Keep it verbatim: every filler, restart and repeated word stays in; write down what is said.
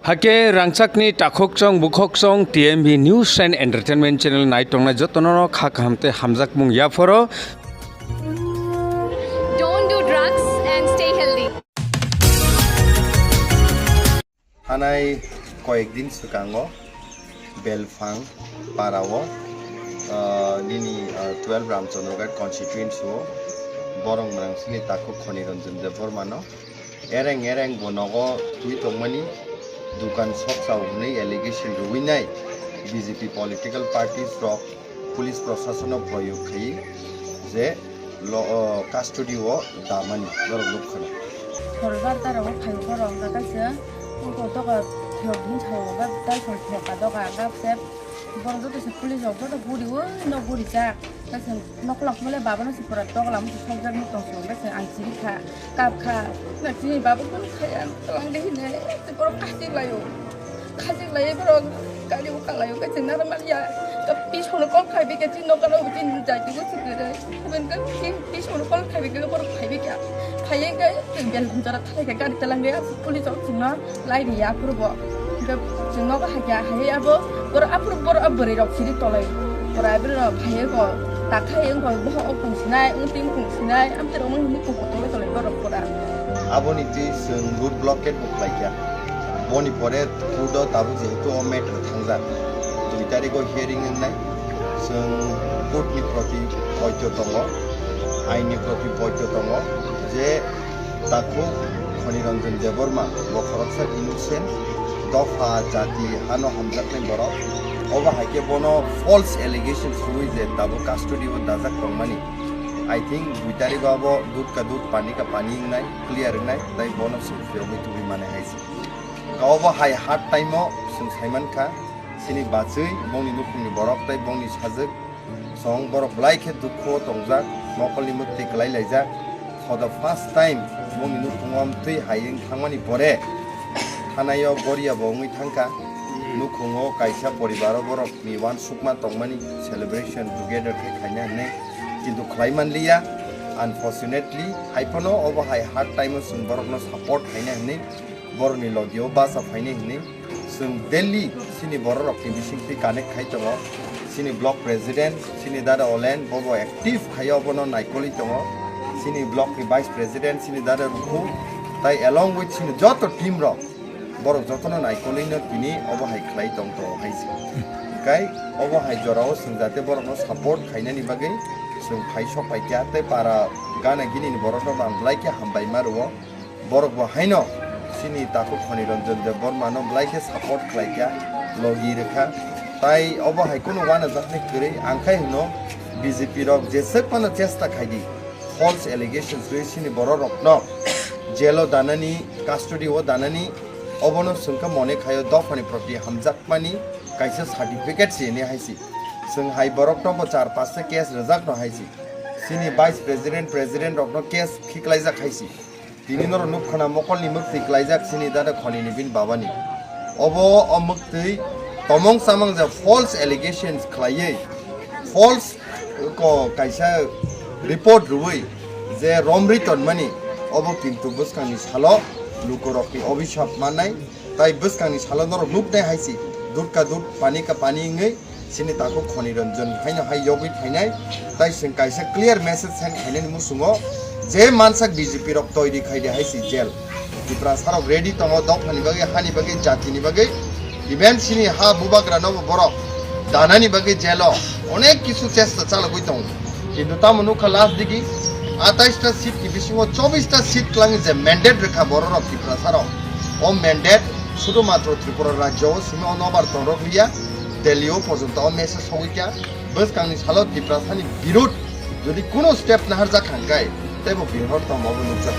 Hake rangchakni takhukchong bukhokchong T M B News and Entertainment Channel nai tongnai jotono kha kaham tei hamjakmung yaphoro. Don't do drugs and stay healthy. Thanai koyek din swkango Belphang parao, ah, nini, ah, twelve Ramchandra Ghat constituency o borok mwnangsini takhuk Khoni Ranjan Debbarma no ereng ereng bo nogo twi tongmani, dukan soksa hwnwi allegation rwinai B J P political parties rok police proshasano proyog khai je lo, o, custody o damani norok nuk khwna. Khorokbar tara o phaio borok hwnkha kaisa, ungko doga phiyok hinsa o gab tai song phiyok ka doga gab se. Borok joto se police rok joto guri o no guri jak. Kaisa nokolak mole baba no se pura tokla mo se sokjak no tong se. Kaisa ang chiri kha, kap kha. Na chini baba kun kha ya, tong de hine, se borok kasik lai o. Khajik lai borok gari o kalai o kaisa nara maliya. Ka pisong no kol khai bikha chini nokar o chini jai tigo chini re. Iben ka chini pisong no kol khai bikha borok khai bikha. Khai ye ka bel jora thalai ka gari talang re police rok chungno lai ri ya phuru bo. Ka chungno ka hakya hai abo borok aphuru borok a bwrwi rok chiri tolai. Borok aphuru rok khai ye ko ta khai ye ko boho o kung sinai, ung ting kung sinai, amte rok mang hinwi kung tolai tolai borok pura. Aboni twi chwng road blockade bo khlai kha. Boni pore court o tabuk jehetu o matter thangjak, dui tarikh o hearing wngnai, chwng court ni proti boidho tongo, ain ni proti boidho tongo je takhuk Khoni Ranjan Debbarma bo khoroksa innocent, dopha jati hano hamjaknai borok, obo hai khe bono false allegations rwui je tabuk custody o dajak tongmani. I think dui tarikh o abo dud ka dud, pani ka pani wngnai, clear wngnai, tai bono chwng phiyogwi tubui mane hai se. Obo hai hard time o chwng sai man kha, chini bachwi, bongni nukhungni borok tei bongni sajwk song borok belai khe dukhu o tongjak, mokolni mwktwi kwlai laijak. For the first time bongni nukhungo amtwi hai wng thangmani pore thanai o goria bo wngwi thangkha. Nukhungo kaisa poribaro borokni uansukma tongmani celebration together khe khaina hwnwi, kintu khlai manliya. Unfortunately, haiphano obo hai hard time o chwng borokno support khaina hwnwi, borokni logio bacha phainai hwnwi chwng daily chini bororokni bisingtwi connect khai tongo. Chini block president, chini dada Olen, bobo active khai obono naikolwi tongo. Chini blockni vice president, chini dada Rukhu, tai along with chini joto team rok, borok jotono naikolwino tini obo hai khlai tong tongo hai se. Kai obo hai jorao chwng jate borokno support khainani bagwi chwng phai sok pai kha, tei para gana ginini borokno ang belai khe hambai ma rwo. Borok bo haino chini takhuk Khoni Ranjan Debbarma no belai khe support khlai kha, logi rwkha. Tai obo hai kunu uanajaknai kwrwi ang khai hwno B J P rok jeswk phano chesta khai di, false allegations rwi chini bororokno jail o danani, custody o danani, obono chwng khe mone khaio dophani proti hamjakmani kaisa certificate se hwnwi hai se. Chwng hai borok tongo char pasta case rwjakno hai se. Chini vice president, president rokno case khiklaijak hai se. Tini norok nuk khwna mokolni mwktwi klaijak chini dada Khoni ni bini babani. Obo o mwktwi tomong chamang ja false allegations khlaiwi, false ko kaisa report rwui je romri tonmani, obo kintu bwskangni salo lukurokni obisap mannai, tai bwskangni salo norok nuknai hai se, dud ka dud, pani ka pani wngwi chini takhuk Khoni Ranjan haino hai yogwi phainai, tai chwng kaisa clear message send khainani muchungo je mansak B J P rok toiri khai de hai se jail. Tiprasa rok ready tongo dophani bagwi, hani bagwi, jatini bagwi, even chini ha bubagra nobo borok danani bagwi jail o onek kisu chesta chalogwi tongo. Kintu tamo nukha last digi atais ta seat ni bisingo chobbish ta seat twlangwi je mandate rwkha bororok Tiprasa rok, o mandate sudhumatro Tripura rajyo o simi o nobar tongrok liya, Delhi o porjonto o message sogwi kha, bwskangni salo Tiprasa ni birud jodi kuno step naharjak kha hwnkhe teibo bihor tongma bo nukjak.